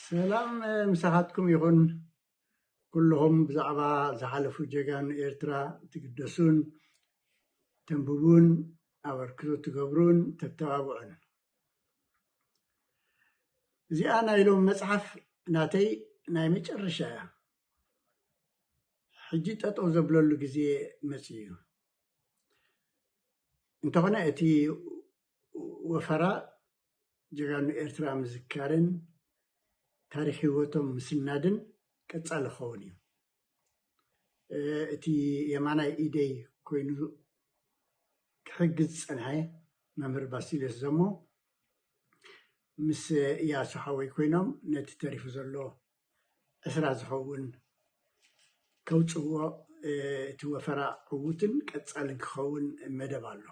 ሰላም ምሳኻትኩም ይኹን። ኩልኹም ብዛዕባ ዝሓለፉ ጀጋኑ ኤርትራ ትግደሱን ተንብቡን ኣበርክቶ ትገብሩን ተተባብዑን። እዚኣ ናይ ሎም መጽሓፍ ናተይ ናይ መጨረሻ እያ። ሕጂ ጠጠው ዘብለሉ ግዜ መጽዩ እዩ። እንተኾነ እቲ ወፈራ ጀጋኑ ኤርትራ ምዝካርን ታሪኽ ህይወቶም ምስናድን ቀጻሊ ክኸውን እዩ። እቲ የማናይ ኢደይ ኮይኑ ክሕግዝ ዝጸንሐ መምህር ባሲልዮስ ዘሞ ምስ እያሱ ሓወይ ኮይኖም ነቲ ተሪፉ ዘሎ ዕስራ ዝኸውን ከውፅዎ እቲ ወፈራ ዕዉትን ቀጻልን ክኸውን መደብ ኣሎ።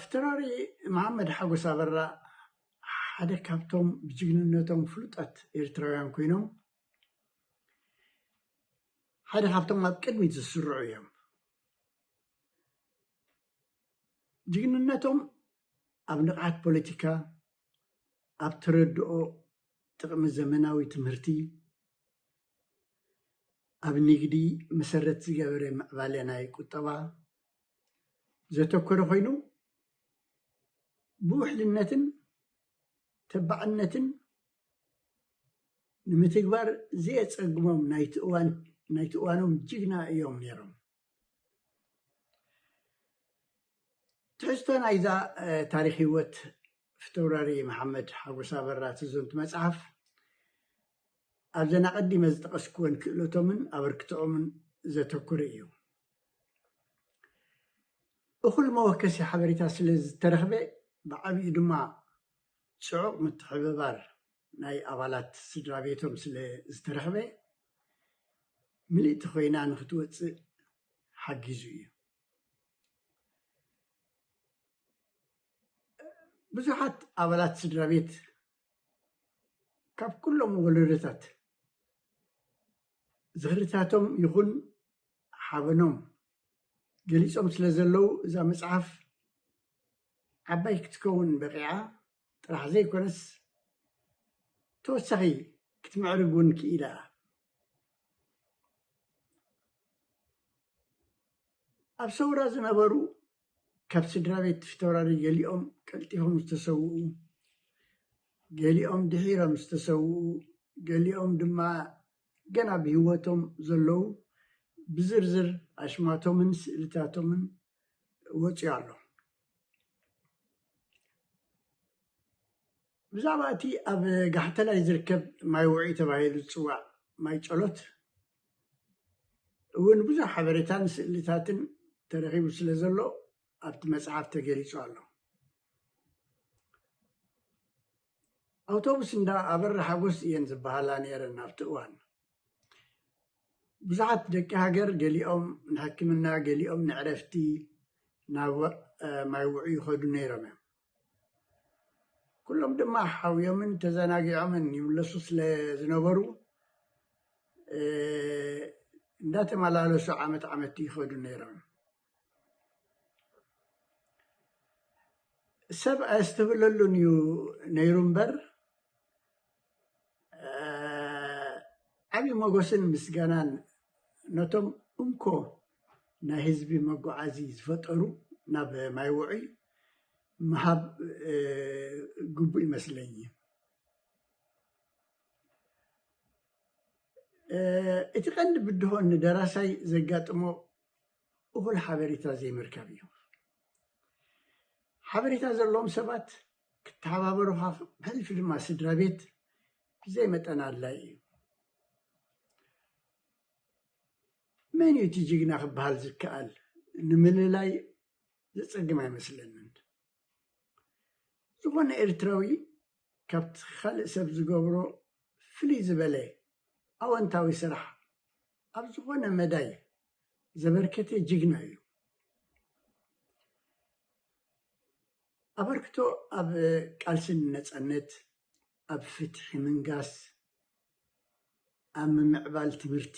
ፊተራሪ መሓመድ ሓጎስ ኣበራ ሓደ ካብቶም ብጅግንነቶም ፍሉጣት ኤርትራውያን ኮይኖም ሓደ ካብቶም ኣብ ቅድሚት ዝስርዑ እዮም። ጅግንነቶም ኣብ ንቕሓት ፖለቲካ፣ ኣብ ተረድኦ ጥቕሚ ዘመናዊ ትምህርቲ፣ ኣብ ንግዲ መሰረት ዝገበረ ምዕባለ ናይ ቁጠባ ዘተኮረ ኮይኑ ብውሕልነትን ተባዕነትን ንምትግባር ዘየጸግሞም ናይቲ እዋን ናይቲ እዋኖም ጅግና እዮም ነይሮም። ትሕዝቶ ናይዛ ታሪክ ህይወት ፊተውራሪ መሓመድ ሓጎስ ኣበራ ትዝንቲ መፅሓፍ ኣብዘን ኣቐዲመ ዝጠቐስኩወን ክእለቶምን ኣበርክቶኦምን ዘተኩረ እዩ። እኹል መወከሲ ሓበሬታ ስለ ዝተረኽበ ብዓብዩ ድማ ፅዑቕ ምትሕብባር ናይ ኣባላት ስድራ ቤቶም ስለ ዝተረኽበ ምልእቲ ኮይና ንክትወፅእ ሓጊዙ እዩ። ብዙሓት ኣባላት ስድራ ቤት ካብ ኩሎም ወለዶታት ዝኽርታቶም ይኹን ሓበኖም ገሊጾም ስለ ዘለዉ እዛ መጽሓፍ ዓባይ ክትከውን በቂዓ ጥራሕ ዘይኮነስ ተወሳኺ ክትምዕርግ እውን ክኢላ። ኣብ ሰውራ ዝነበሩ ካብ ስድራ ቤት ፊተውራሪ ገሊኦም ቀልጢፎም ዝተሰውኡ፣ ገሊኦም ድሒሮም ዝተሰውኡ፣ ገሊኦም ድማ ገና ብህይወቶም ዘለዉ ብዝርዝር ኣሽማቶምን ስእልታቶምን ወፂኡ ኣሎ። ብዛዕባ እቲ ኣብ ጋሕተላይ ዝርከብ ማይ ውዑይ ተባሂሉ ዝፅዋዕ ማይ ጨሎት እውን ብዙሕ ሓበሬታን ስእልታትን ተረኺቡ ስለ ዘሎ ኣብቲ መፅሓፍ ተገሊፁ ኣሎ። ኣውቶቡስ እንዳ ኣበራ ሓጎስ እየን ዝበሃላ ነይረን ኣብቲ እዋን። ብዙሓት ደቂ ሃገር ገሊኦም ንሕክምና ገሊኦም ንዕረፍቲ ናብ ማይ ውዑይ ይኸዱ ነይሮም እዮም። ኩሎም ድማ ሓውዮምን ተዘናጊዖምን ይምለሱ ስለ ዝነበሩ እንዳተመላለሱ ዓመት ዓመት ይኸዱ ነይሮም። ሰብ ኣየስተብህለሉን እዩ ነይሩ እምበር ዓብዪ ሞጎስን ምስጋናን ነቶም እንኮ ናይ ህዝቢ መጓዓዚ ዝፈጠሩ ናብ ማይ ውዑይ ምሃብ ግቡእ ይመስለኝ። እቲ ቀንዲ ብድሆ ንደራሳይ ዘጋጥሞ እኹል ሓበሬታ ዘይምርካብ እዩ። ሓበሬታ ዘለዎም ሰባት ክተሓባበሩኻ ብሕልፊ ድማ ስድራ ቤት ብዘይ መጠን ኣድላይ እዩ። መን እዩ እቲ ጅግና ክበሃል ዝከኣል ንምልላይ ዘጸግም ኣይመስለንን። ዝኾነ ኤርትራዊ ካብቲ ካልእ ሰብ ዝገብሮ ፍልይ ዝበለ ኣወንታዊ ስራሕ ኣብ ዝኾነ መዳይ ዘበርከተ ጅግና እዩ። ኣበርክቶ ኣብ ቃልሲ ንነጻነት፣ ኣብ ፍትሒ ምንጋስ፣ ኣብ ምምዕባል ትምህርቲ፣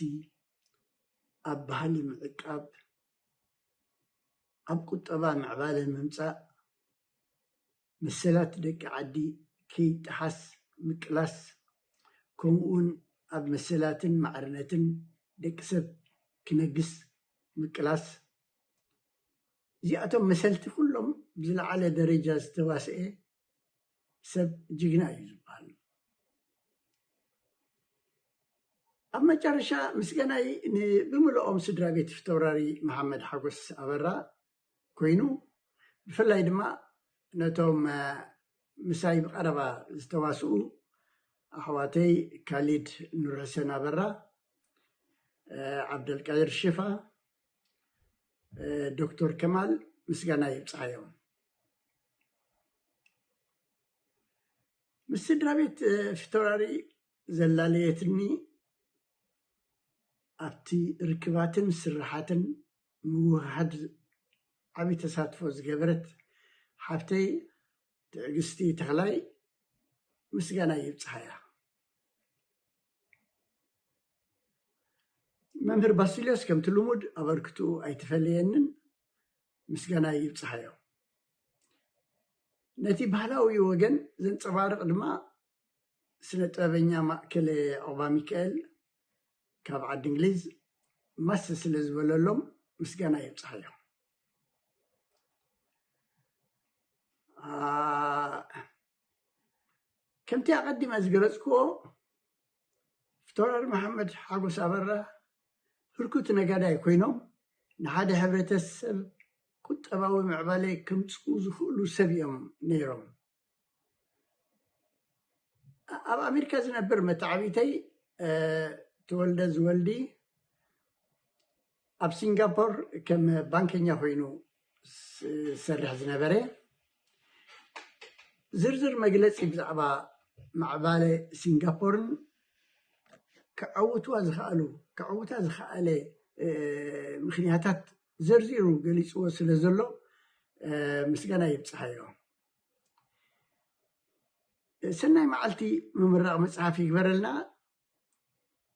ኣብ ባህሊ ምዕቃብ፣ ኣብ ቁጠባ ምዕባለ ምምጻእ፣ መሰላት ደቂ ዓዲ ከይጠሓስ ምቅላስ፣ ከምኡውን ኣብ መሰላትን ማዕርነትን ደቂ ሰብ ክነግስ ምቅላስ፣ እዚኣቶም መሰልቲ ኩሎም ብዝለዓለ ደረጃ ዝተዋስኤ ሰብ ጅግና እዩ ዝበሃል። ኣብ መጨረሻ ምስጋናይ ንብምልኦም ስድራ ቤት ፊተውራሪ መሓመድ ሓጎስ ኣበራ ኮይኑ፣ ብፍላይ ድማ ነቶም ምሳይ ብቐረባ ዝተዋስኡ ኣሕዋተይ ካሊድ ኑርሕሰን ኣበራ፣ ዓብደልቃድር ሽፋ፣ ዶክተር ከማል ምስጋና ይብፅሓዮም። ምስ ስድራ ቤት ፊተውራሪ ዘላለየትኒ ኣብቲ ርክባትን ስርሓትን ምውህሃድ ዓብዪ ተሳትፎ ዝገበረት ሓብተይ ትዕግስቲ ተኽላይ ምስጋና ይብፅሓያ። መምህር ባሲልዮስ ከምቲ ልሙድ ኣበርክትኡ ኣይተፈለየንን፣ ምስጋና ይብፅሓዮ። ነቲ ባህላዊ ወገን ዘንፀባርቕ ድማ ስነ ጥበበኛ ማእከል ዑቕባ ሚካኤል ካብ ዓዲ እንግሊዝ ማስ ስለ ዝበለሎም ምስጋና ይብፅሓዮ። ከምቲ ኣቐዲመ ዝገለፅክዎ፣ ፊተውራሪ መሓመድ ሓጎስ ኣበራ ህርኩት ነጋዳይ ኮይኖም ንሓደ ሕብረተሰብ ቁጠባዊ ምዕባለ ከምፅኡ ዝኽእሉ ሰብ እዮም ነይሮም። ኣብ ኣሜሪካ ዝነብር መተዓቢተይ ተወልደ ዝወልዲ ኣብ ሲንጋፖር ከም ባንከኛ ኮይኑ ዝሰርሕ ዝነበረ ዝርዝር መግለፂ ብዛዕባ ምዕባለ ሲንጋፖርን ክዓውትዋ ዝኽኣሉ ክዓውታ ዝኽኣለ ምክንያታት ዘርዚሩ ገሊፅዎ ስለ ዘሎ ምስጋና ይብፅሓዮ። ሰናይ መዓልቲ ምምራቕ መፅሓፍ ይግበረልና።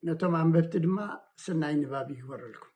ነቶም ኣንበብቲ ድማ ሰናይ ንባብ ይግበረልኩም።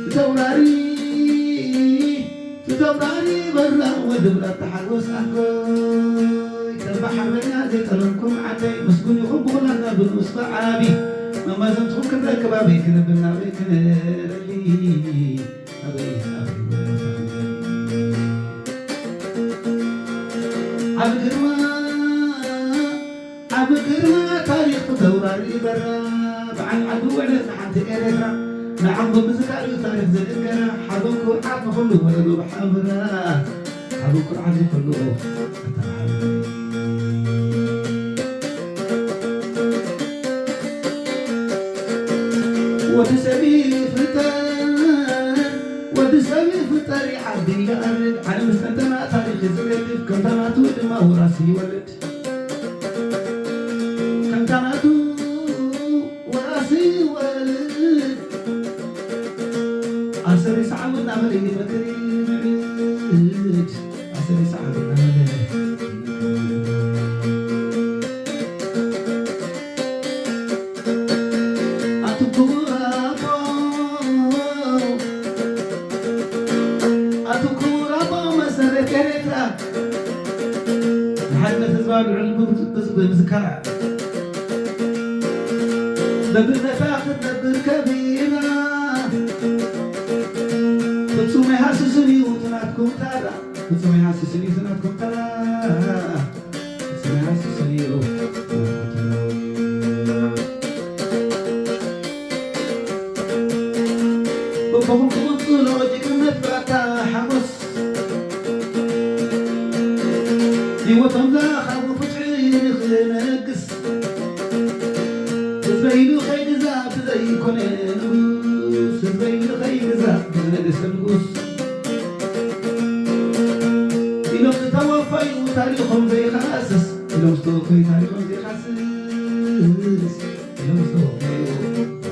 ፊተውራሪ ፊተውራሪ በራ ወዲ ብረት ተሓጎስ ኣንጎይ፣ ከም ሓርበኛ ዘይጠለምኩም ዓደይ፣ ምስጉን ኢኹም ብኹላትና ብንኡስ ብዓቢ፣ መማዘንትኹም ክንረክብ ኣበይ ክንብል ናበይ ክንደሊ፣ ኣበይ ኣበይ ዓቢ ግርማ ዓቢ ግርማ ታሪኽ ተውራሪ በራ፣ በዓል ዓዲ ውዕለት ንሓንቲ ኤረትራ፣ ንዓኹም ብምዝካር እዩ ታሪኽ ዝንገራ፣ ሓበን ኩርዓት ንኹሉ ወለዶ ብሓበራ፣ ሓበን ኩርዓት ንኹሉ ኣተሓበራ። ወዲ ሰብ ይፍጠር፣ ወዲ ሰብ ይፍጠር ይዓቢ ይኣርግ፣ ዓለም ዝተንተና ታሪኽ እዩ ዝገድፍ፣ ከም ተናቱ ድማ ውራስ ይወልድ። ከምታ ናቱ ወራሲ ወልድ ኣሰሪ ሰዓቡ እናበለ ይመክር ይምዕድ። ኣሰሪ ሰዓቡ እናበለ ኣቱ ክቡር ኣቦ፣ ኣቱ ክቡር ኣቦ መሰረት ኤርትራ፣ ንሓድነት ህዝባ ልዑል ህዝቢ ምዝካራ፣ በብነታ ክትነብር ከቢራ፣ ፍጹም ኣይሃስስን እዩ እቲ ናትኩም ታራ፣ ፍጹም ኣይሃስስን እዩ እቲ ናትኩም ታራ። በቦኹም ትቕጽሎ ጅግንነት ብኣታ ሓጎስ፣ ህይወቶም ዝሃቡ ፍትሒ ንኽነግስ፣ ህዝበይ ኢሉ ከይግዛእ ብዘይኮነ ንጉስ፣ ህዝበይ ኢሉ ከይግዛእ ብዘይኮነ ንጉስ። ኢሎም ዝተወፈዩ ታሪኾም ዘይኻስስ፣ ኢሎም ዝተወፈዩ ታሪኾም ዘይኻስስ፣ ኢሎም ዝተወፈዩ ታሪኾም ዘይኻስስ።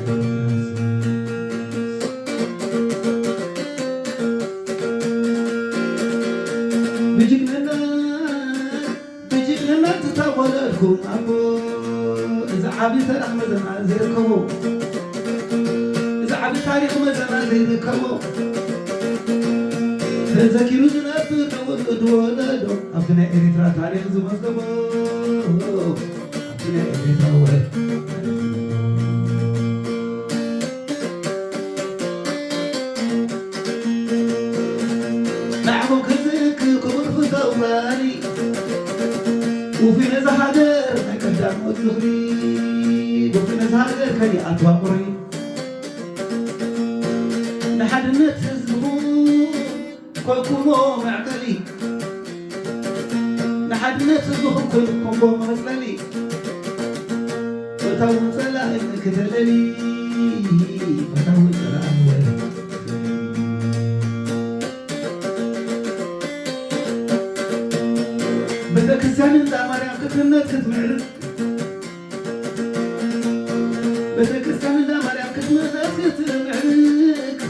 ብጅግንነት ብጅግንነት ዝተወለድኩም ኣቦ፣ እዚ ዓቢ ተራ መዘና ዘይርከቦ፣ እዚ ዓቢ ታሪኽ መዘና ዘይርከቦ፣ ተዘኪሩ ዝነብር ንውሉድ ወለዶ፣ ኣብቲ ናይ ኤርትራ ታሪኽ ዝመዝገቦ፣ ኣብቲ ናይ ኤርትራ ወለዶ። ንዓኹም ክዝክር ክቡር ፍተው ባሪ ውፉይ ነዛ ሃገር ናይ ቀዳሞት ዝኽሪ፣ ውፉይ ነዛ ሃገር ከይኣትዋ ቁሪ፣ ንሓድነት ህዝብኹም ኮንኩሞ መዕቀሊ፣ ንሓድነት ህዝብኹም ኮንኩሞ መቐጸሊ፣ ፈታውን ጸላእን ክተለሊ፣ ፈታውን ጸላእን ወ ቤተክርስትያን እንዳ ማርያም ክትምነት ክትምዕርግ፣ ቤተክርስትያን እንዳ ማርያም ክትምነት ክትምዕርግ፣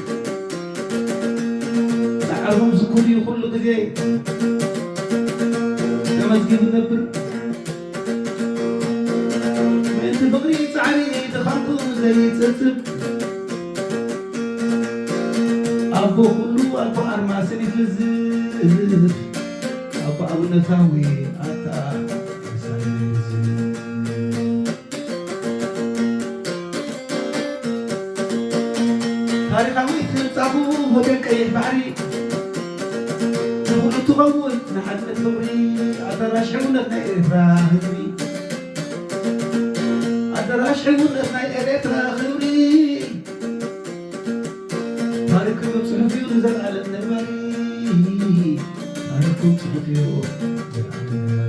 ጻዕሮም ዝኩር እዩ ኩሉ ግዜ ተመዝጊቡ ነብር። ምእንቲ ፍቕሪ ጻዕሪ ድኻምኩም ዘይጸጽብ፣ ኣቦ ኩሉ ኣቦ ኣርማስን ይፍዝዝ፣ ኣቦ ኣብነታዊ ኣታ ምሳሌ ይፍዝዝ። ታሪኻዊት ህንጻኹ ሆቴል ቀይሕ ባሕሪ፣ ንኹሉ ትኸውን ንሓድነት ክብሪ፣ ኣዳራሽ ሕውነት ናይ ኤርትራ ህዝቢ፣ ኣዳራሽ ሕውነት ናይ ኤርትራ ክብሪ። ታሪኽኩም ጽሑፍ እዩ ንዘለኣለም ነባሪ፣ ታሪኽኩም ጽሑፍ እዩ ንዘለኣለም ነባሪ።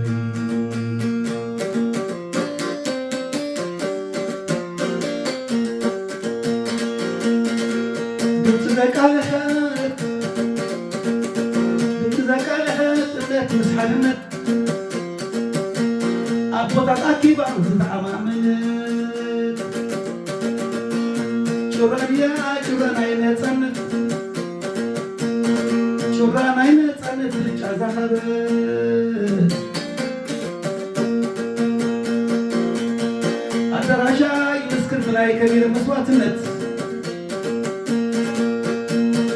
ድምፂ ዘቃለሐት፣ ድምፂ ዘቃለሐት እምነት ምስ ሓድነት ኣቦታት ኣኪባ ዝተኣማመነት ጩራ ድያ ጩራ ናይ ነፃነት፣ ጩራ ናይ ነፃነት ብልጫ ዝሃበት ኣዳራሻ ይመስክር ብናይ ከቢረ መስዋዕትነት፣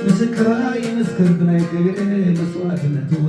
ምስክራ ይመስክር ብናይ ከቢረ መስዋዕትነት። እወ